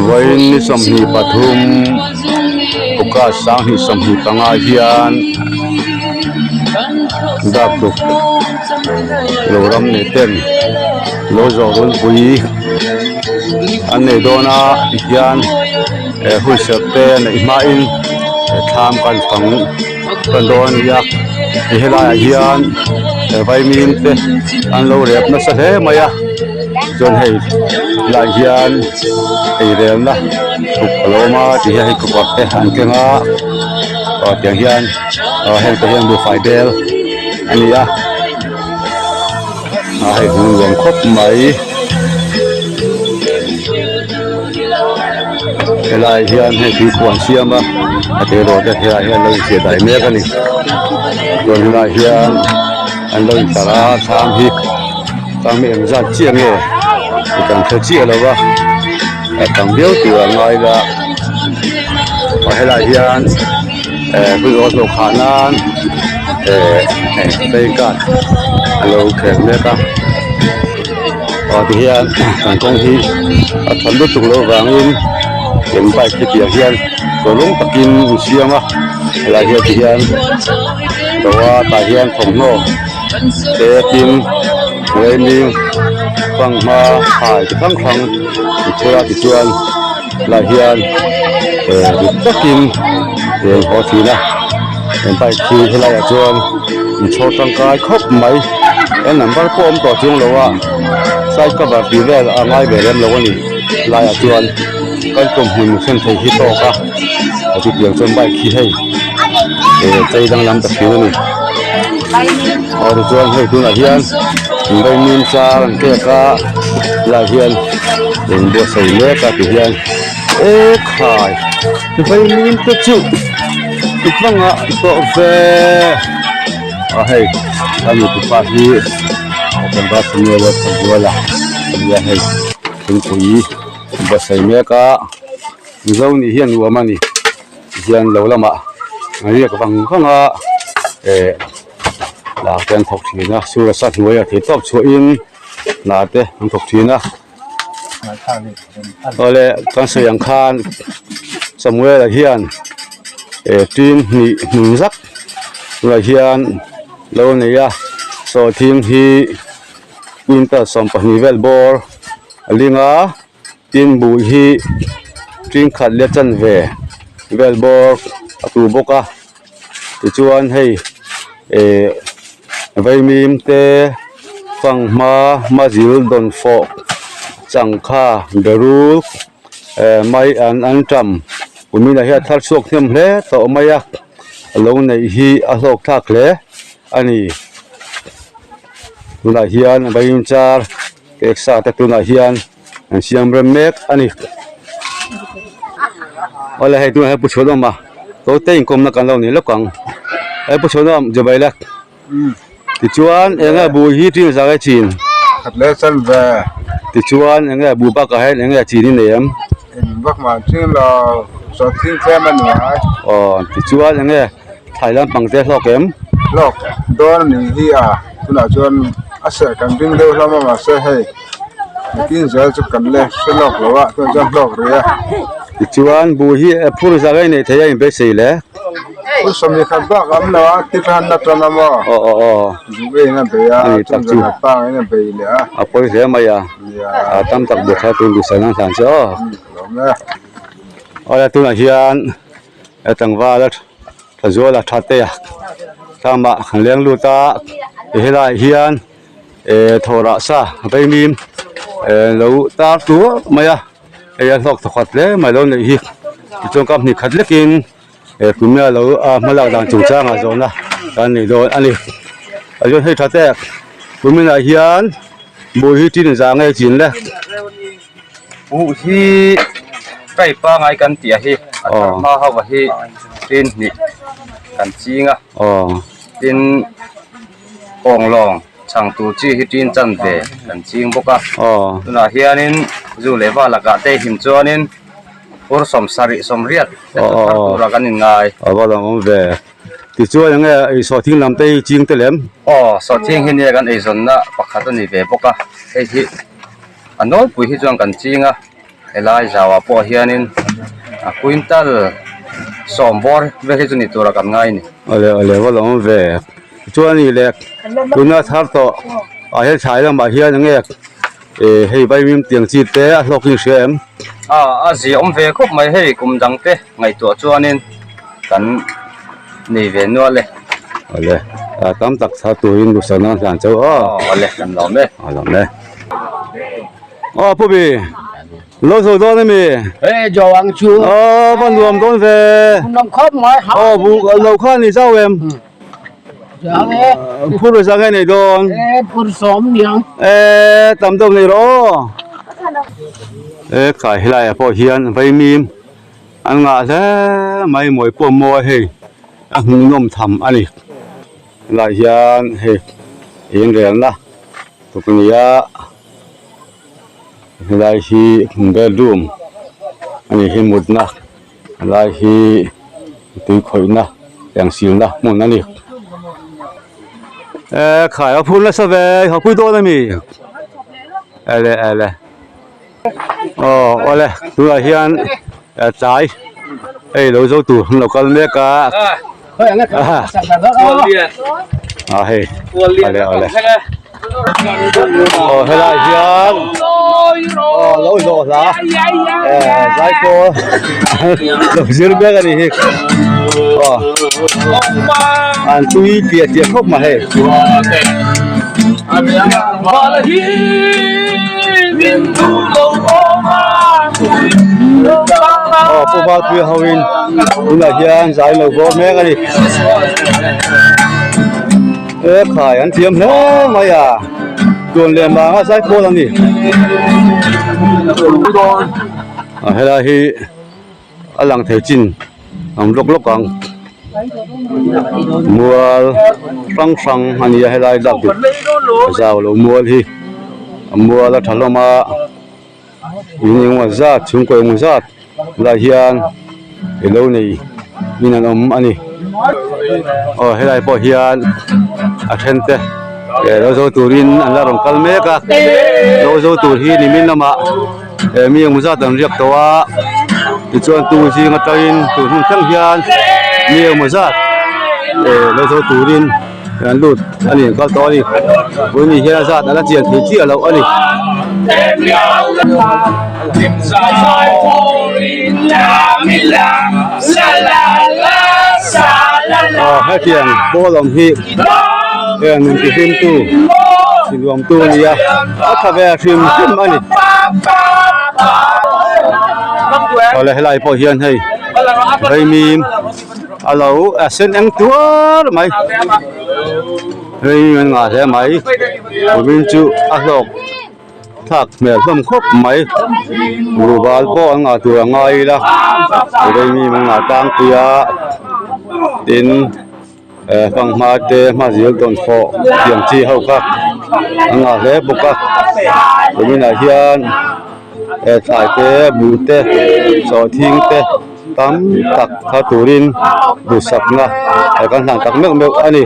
Vawiin ni 23 August 2025 hian Dartuk lo ram nei ten lo zawh runpui an nei dawn a tihian eh hun serh te a neih hmain thlam kan fang tan dawn a ni a helaiah hian vaimim te an lo rep nasa hle mai a. Chuan hei helaiah hian ei relna uk a lo awm a ti hian hei kawr te an keng a aw tiang hian aw heng te hian buhfai bel a ni a a hei hmuh nuam khawp mai helaiah hian hei tuikhuah an siam a a telaw te helaiah hian an lo inchhiah dai mek a ni chuan helaiah hian an lo intar a thlam hi. Tang hi engzat chiah nge i kan hre chiah lo va a tam viau tur a ngai la aw helaiah hian eh hun awl hlawh khah nan eh playing card a lo khel mek a aw tihian kan kawng hi a tha lutuk loh vangin eng bike te piah hian tawlung takin an siam a helaiah hian tihian lo a tah hian thawmhnaw. Te tin railing fanghma hai chi hrang hrang an chhur a tichuan helaiah hian eh dik takin eng haw thin a he bike hi helaiah chuan in chhawr tangkai khawp mai he number pawh a awm tawh chuang lo a side cover tih vel a ngai ve lem lo a ni helaiah chuan kan tumhmun thlen thei hi tawk a chutiang chuan bike hi hei eh chei danglam ta thin a ni. Aw tichuan hei tunah hian vaimim char an kek a helaiah hian eng buatsaih mek a tihian ekhai vaimim te chu i hmangah tawh ve a hei a mitupa hi tlangval samuel a thazual a nia hei thingpui buatsaih mek a mizo nih hi a nuam a ni. Hian lo lamah an riak vang vang a eh lah te an thawk thin a sur a sa hnuaiah thei tawp chhuahin hna te an thawk thin a awle kan sawi ang khan Samuel-a hian eh tin hnih hnung zak tunah hian lo nei a sawhthing hi quintal 12 vel bawr a ling a. Tin buh hi tingkhat leh chanve vel bawr a tur bawk a tichuan hei eh vaimim te fanghma mazil dawnfawh changkha berul eh mai an an tam kuminah hian a thar chhuak hnem hle tawh mai a a lo neih hi a hlawk thlak hle a ni tunah hian vaimim char. Cake sa te tunah hian an siam rem mek a ni. Awle hei tunah hian Pu Chhuanawma to te inkawmna kan lo nei lawk ang. Hei Pu Chhuanawm Dubai la tichuan eng nge bu hi ṭin zak e chin. Khat leh chan ve. Tichuan eng nge bu bakah hian eng nge chin i nei em? Eng vak mah chin lo sawt thing tlem a ni ngai. Aw tichuan eng nge thlai lampang te hlawk em? Hlawk dawn a nih hi a tunah chuan a serh kan ring deuh hlawm a mahse hei nitin zel chu kan la hre lawk lo a tunah chuan hlawk rih a. Tichuan buh hi phur zak a inneih theih a inbeisei le? Phur 20 bak a awm lo a ti hran a tan a maw? Aw aw aw. Zuk eiin a bei a chuan zan pang in a bei leh a. A pawi hle mai a. A tam tak buh thar tur duhsak nan hlan che aw. Lawm e. Awle tunah hian he tlangval a tha zual a tha te a tlamah an leng lut a helaiah hian eh thawhrah sa vaimim eh lo tar tuar mai a hei a hlawk thawkhat hle mai lo neih hi tichuan kam hnih khat lekin eh tumia lo a hmalak dan chungchangah zawhna kan nei dawn a ni a chuan hei tha te kuminah hian buh hi tin zah nge chin le. Buh hi kai pangai kan tih a hi a thar hma ho a hi tin hnih kan ching a tin kawnglawng chhang tur chi hi tin chan ve kan ching bawk a tunah hianin zu leh va lakah te him chuanin phur 70 80 te chu thar turah kan inngai. Tichuan enge ei sawhthing lam te hi ching te lem? Aw, sawhthing hi nia kan eizawnna pakhat a ni ve bawk a, hei hi a nawlpui hi chuan kan ching a. Helai zauah pawh hianin a quintal sawm bawr vel hi chu ni tura kan ngai a ni. Awle awle va lo awm ve chuan ni leh tuna thar tawh ah hian thlai lamah hian eng nge eh hei vaimim tiang chi te a hlawk in hria em? A a zia awm ve khawp mai hei kum dang te ngaihtuah chuanin kan nei ve nual e. Awle a tam tak thar turin duhsakna an hlan chauh aw. Awle kan lawm e. A lawm e. Aw pu bi lo zo dawn ami? Ê jo ang chu. Aw va nuam dawn ve. Nuam khawp mai. Aw bu lo kha ni zau em? Zang e. Phur zang e nei dawn. Ê phur sawm niang. Ê tam deuh nei rawh aw. Ê khai helai ah pawh hian vaimim an ngah hle mai mawi pawh mawi hei a hmuhnawm tham a ni. Helai hian hei inrelna tuknia. Helai hi bedroom a ni hi mutna helai hi tui khawihna eng silna hmun a ni eh khai a phur nasa ve i haw pui dawn a mi ele ele aw awle tunah hian tlai hei lo zo tur an lo kal mek a a hei awle awle aw helai hian aw lo zawh hla eh zai pawl lo zir mek a nih hi aw an tui piah piah khawp mai hei. Aw pu Valpuia ho in tunah hian zai lo bawk mek a ni e khai an thiam hle mai a tun leh vanga zai pawl a ni a helai hi a lang thei chin ang lawk lawk ang mual hrang hrang a ni a helai lak dik zau lo mual hi a mual a tha hlawm a in engemaw zat chhungkaw engemaw zat lai hian ilo nei in an awm a ni aw helai pawh hian a then te eh lo zo turin an la rawn kal mek a lo zo tur hi nimin lamah eh mi engemaw zat an riak tawh a tichuan tu zing atangin tun hun thleng hian mi engemaw zat eh lo zo turin an lut a ni an kal tawh a ni vawiin ni hian a zat a la chian thei chiah loh a ni. Aw hetiang pawl awm hi heng nun tihlimtu tinuamtu a ni a a tha ve hrim hrim a ni. Awle helai pawh hian hei vaimim a lo a sen eng tuar mai vaimim an ngah hle mai vaimim chu a hlawk thlak hmel hlawm khawp mai ruhbal pawh an ngah tur a ngai ila vaimim an ngah tlangpui a tin eh fanghma te hmazil dawnfawh tiang chi ho kha an ngah hle bawk a tuminah hian eh thlai te buh te sawhthing te tam tak kha turin duhsakna eh kan hlan tak meuh meuh a ni.